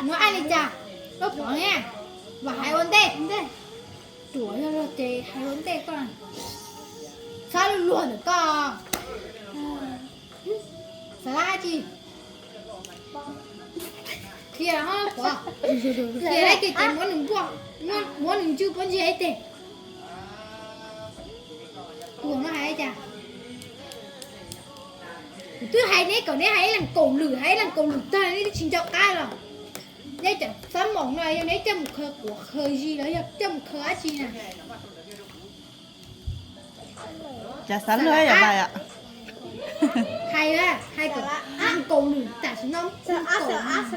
Muab hais li cas? Koj pom ne, vam hais ua ntej. Ruam yog luag ces hais ua ntej koj. Txhob luag luag ntawm koj. Xav lab dab tsi? Qhia ho pom. Qhia lab ces ces muab nws npuaj, muab nws ntswj pob ntseg ib teg. Tus no hais cas? Kuv twb hais neb kom neb hais ib leeg kaum lwm, hais ib leeg kaum lwm tag neb twb tsis nco qab los. Neb cov xab maum no yog neb coj mus khaws quav khaws zis los yog coj mus khaws dab tsi na? Cas xav luag yam vais? Hais, hais kom kaum lwm tam sim no. Hais, hais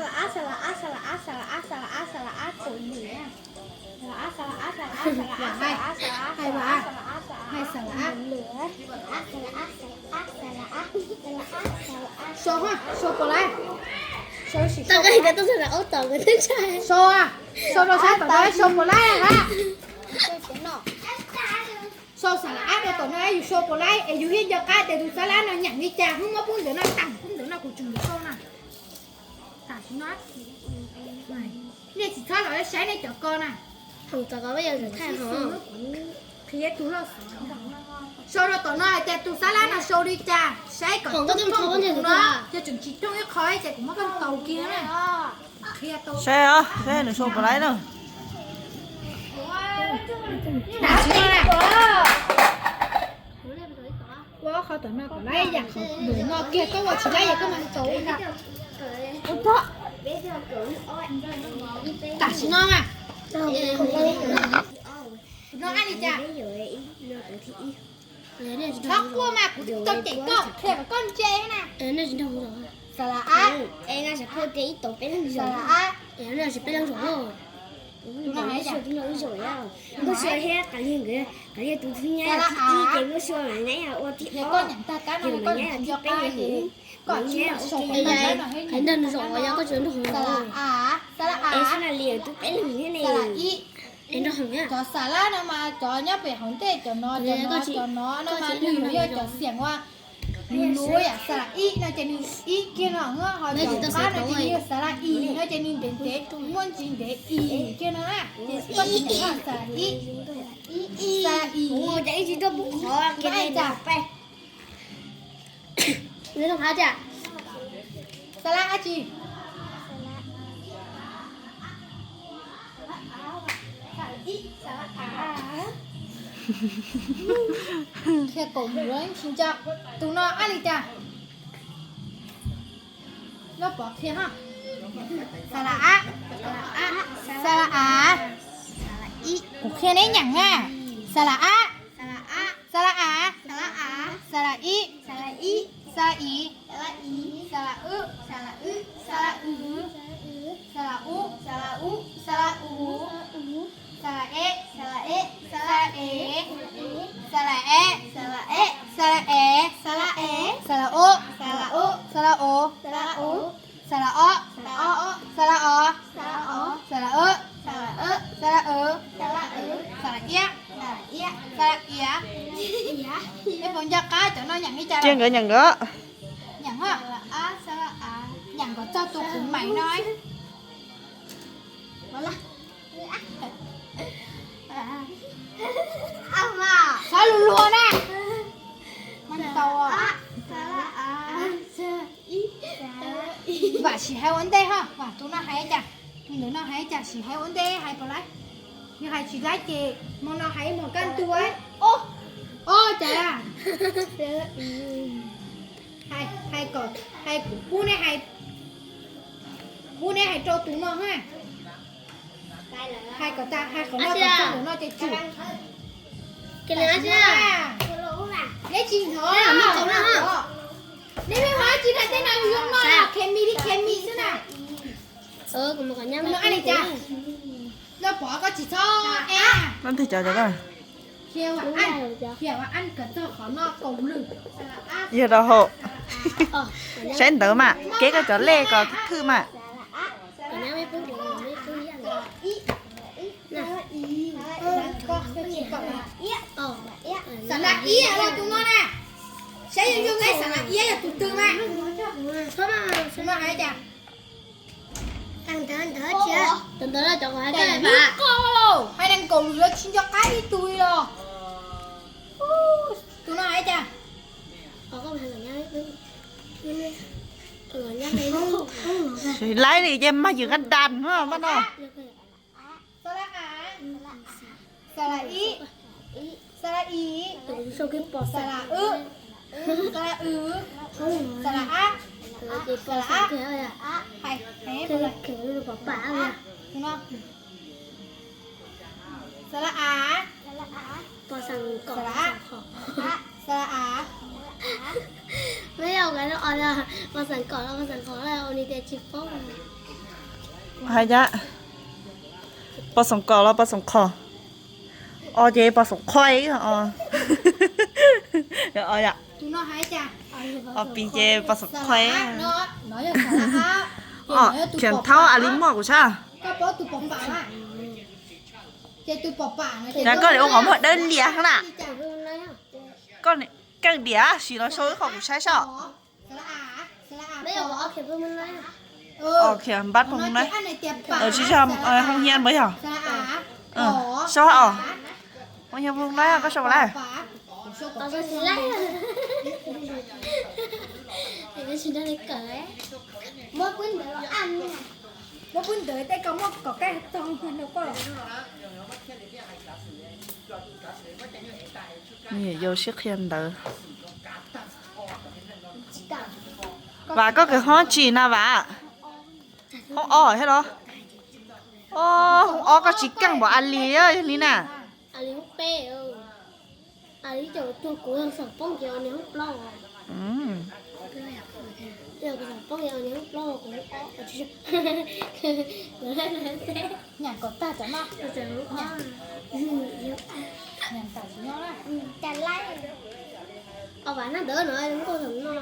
xav lab. Sau, sau pom lab. Sau, sau rau sab tom no sau pom lab hab. Sau xav lab rau tom no yus sau pom lab es yus thiaj nco qab tias tus xav lab no nyeem li cas, hnub muab pub ntawm no, tag pub ntawm no kuv tseem yuav sau na. Tam sim no nej tsis txhob los saib nej cov ko na. Kuv qhia tus loj xov. Sau rau tom no hais tias tus xav lab no sau li cas, saib kom thooj tus no, yog tseem tsis thooj ib qho ces kuv muab koj ntaus kiag na. Saib os, saib nws sau pom lab na. Tam sim no na. Ua qhov tom no kom lab yam qhov ntawm no kiag, koj ua tsis lab yam koj mas tau. Tam sim no na. Tus no hais li cas? Txhob quaj mas kuv tau cem koj, qhia kom koj ntse na. Xav lab a. Xav lab a. Tus no hais li cas? Xav lab a. Yog koj nyeem tag kab no koj tsis nco qab ces koj tsis sau pom lab no thiab. Xav lab a. Xav lab a. Xav lab ib. Cov xav lab no mas cov nyob pem hauv ntej cov no, cov no, cov no no mas nws yog cov xiam ua nws luv yam xav lab ib no ces nws ib kiag no, ho cov qab no ces nws yog xav lab i no ces nws ntev ntev, muaj ntsis ntev i kiag no na. Ces koj tsis nyeem xav lab ib, xav lab i. Xav lab dab tsi? Qhia kaum lwm tsis nco. Tus no hais li cas? Loj pov qhia. Xav lab a. Xav lab a. Kuv qhia neb nyeem na. Xav lab a. Xav lab a. Xav lab ib. Xav lab i. Xav lab wb. Xav lab w. Xav lab u. Xav lab u. Xav lab e. Xav lab e. Xav lab e. Xav lab e. Xav lab e. Xav lab e. Xav lab e. Xav lab u. Xav lab u. Xav lab u. Xav lab o. Xav lab o. Xav lab o. Xav lab w. Xav lab w. Xav lab w. Xav lab iab. Xav lab iab. Nej puas nco qab cov no nyeem li cas? Cia nkawd nyeem nkawd. Nyeem, nyeem kom txog tus kuv mais no. Txhob luag luag na. Vam sim hais ua ntej ho, vam tus no hais cas, tus ntawm no hais cas sim hais ua ntej hais pom lab. Yog hais tsis lab ces hmo no hais ib hmos kaj ntug. Ob, ob cas. Hais, hais kom, hais kuv pub neb hais, pub neb hais rau tus no ha. Hais kom tag, hais qhov no kom txog ntawm no ces tsum. Neb tsis hnov. Neb pheej hnov tsis hais tej no yus zoo no, khes mis li khes mis xwb na. Kuv no ab li cas? No pov koj tsis txhob e. Qhia ua ab, qhia ua ab kom txog qhov no kaum lwm. Yog rau hauv. Saib ntawv mas, keb koj cov lej kom thwj mas. Xav lab iab los tus no na. Saib zoo zoo ne, xav lab iab yog tus twg mas. Tus no hais cas? Cov ntawd cov ko hais koj, hais nees nkaum lwm los tsis nco qab ib tug li los. Tus no hais cas? Laib li ces mag ywm qab das no mas no. Sa la a, sa la i, sa la i, sa la w, sa la w, sa la a, sa la a, hais, hais, tus no. Sa la a, sa la a, sa la a. Pos xoom kom los pos xoom qho, pos xoom kom los pos xoom qho, o ces pos xoom qhoi, o pis ces pos xoom qhoi. Khiav thaub a li muaj kuv saib. Cas koj li ua qhov muag dawb lias na. Koj keej diam sim los sau ib qho kuv saib saib. Khiav npab pog na, tsis yog hoo hiab npawg yog. Sau os, hoo hiab pog na koj sau lawm. Yau sib qhia ntawv. Vam, koj kawm hoob tsi na Vam? Hoob ob thiab los? Hoob ob koj tsis keej npaum a li, yog li na. Nyam kom tag cov no. Nyam tas tsis nyob na. Os, Vam, nag ntawd no nkauj thaum no.